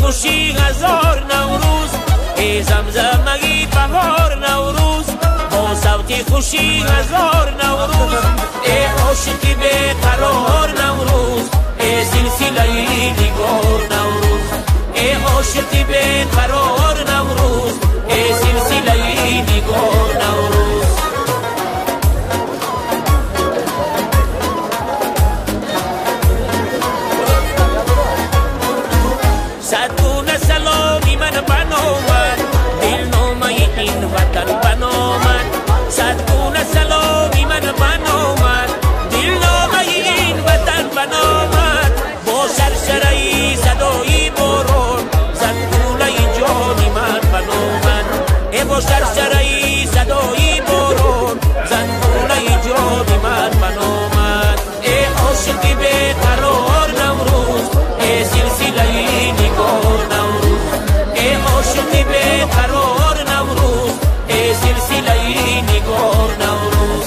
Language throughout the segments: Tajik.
خوشی هزار نوروز، ای زمزمگی بهار نوروز، با صوت خوشی هزار نوروز، ای عاشقی به قرار نوروز، ای سلسله نگار نوروز، ای عاشقی به قرار نوروز، ای سلسله نگار نوروز. صدگونه سلامی من بنامد، دلنامه این وطن بنامد، صدگونه سلامی من بنامد، دلنامه این وطن بنامد، با شرشره صدای باران زنگوله جانی من بنامد، ای با شرشره صدای باران زنگوله جانی من بنامد، ای عاشقی به قرار نوروز، ای سلسله نگار نوروز، ای عاشقی به قرار نوروز، ای سلسله نگار نوروز.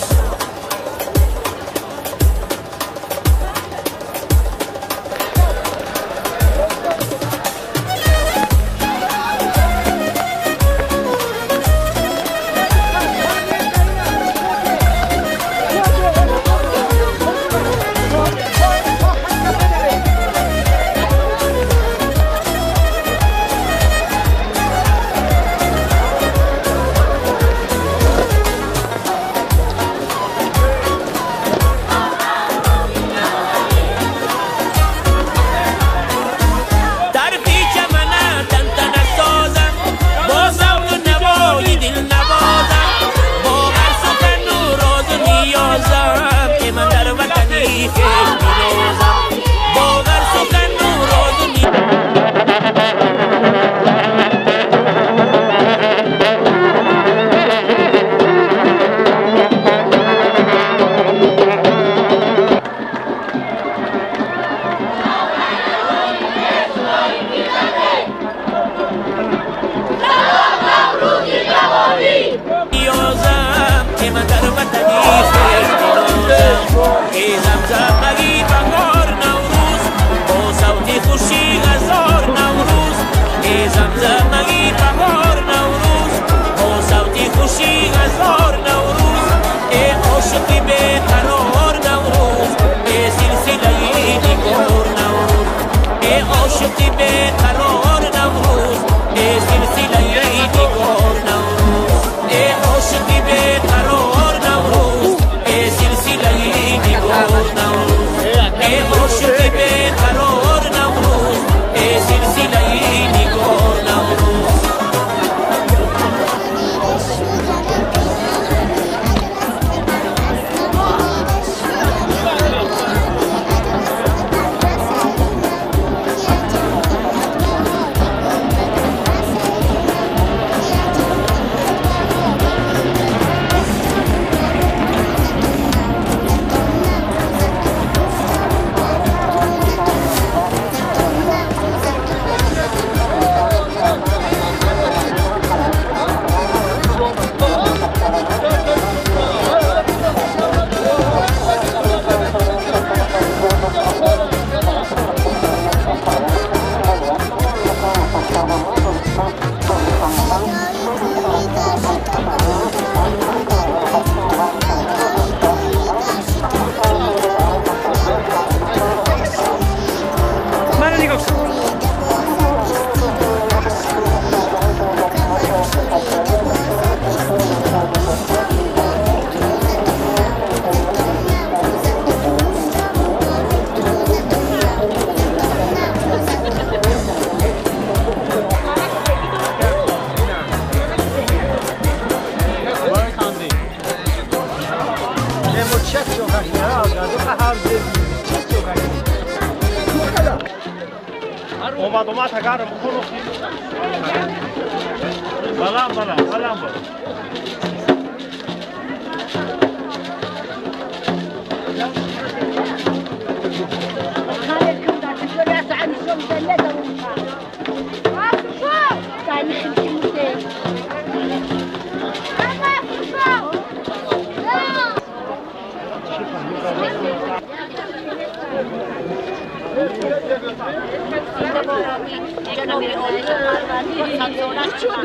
جناب عالی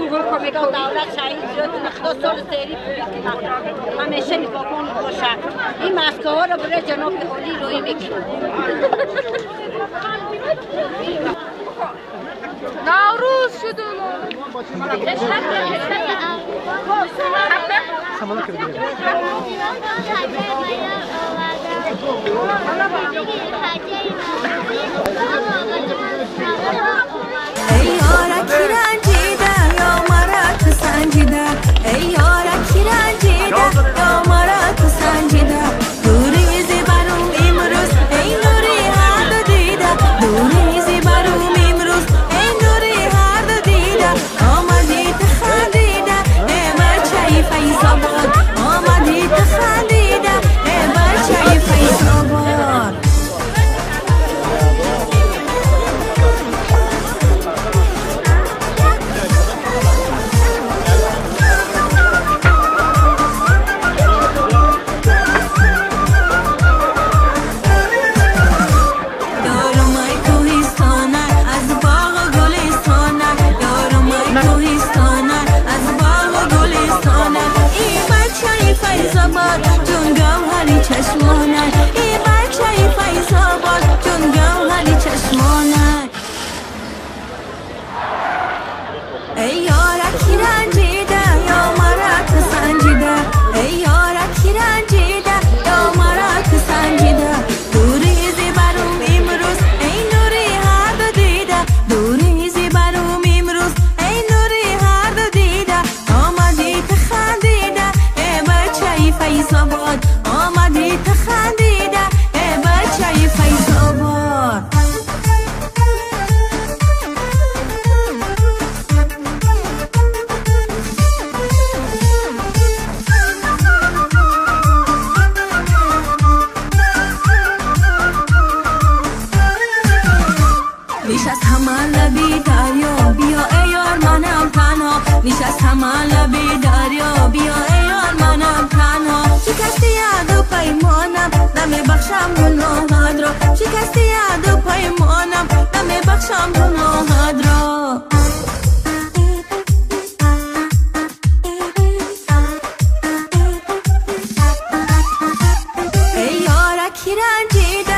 پروردگار دولت شهید زیاد خدا سال سری همیشه نگاهبان باشه. این مسکه ها رو برای جناب عالی روی میکنیم. نوروز شد. ای یارا کی رنجیده یا مرا تو سنجیده، ای یارا کی رنجیده یا مرا تو سنجیده، دوری زی بروم امروز ای نوری هر دو دیده، دوری زی بروم امروز ای نوری هر دو دیده، آمدی تو خندیده ای بچه فیض آباد، آمدی تو خندیده ای بچه فیض آباد. ای یارا کی رنجیده یا مرا تو سنجیده، ای یارا کی رنجیده یا مرا تو سنجیده، دوری زی بروم امروز ای نوری هر دو دیده، دوری زی بروم امروز ای نوری هر دو دیده، آمدی تو خندیده ای بچه فیض آباد، آمدی تو خندیده ای بچه فیض آباد. نشستم لبی دریا بیا ای یار منم تنها، شکستی عهد و پیمانم نمیبخشم گناهت را، شکستی عهد و پیمانم نمیبخشم گناهت را. ای یارا کی رنجیده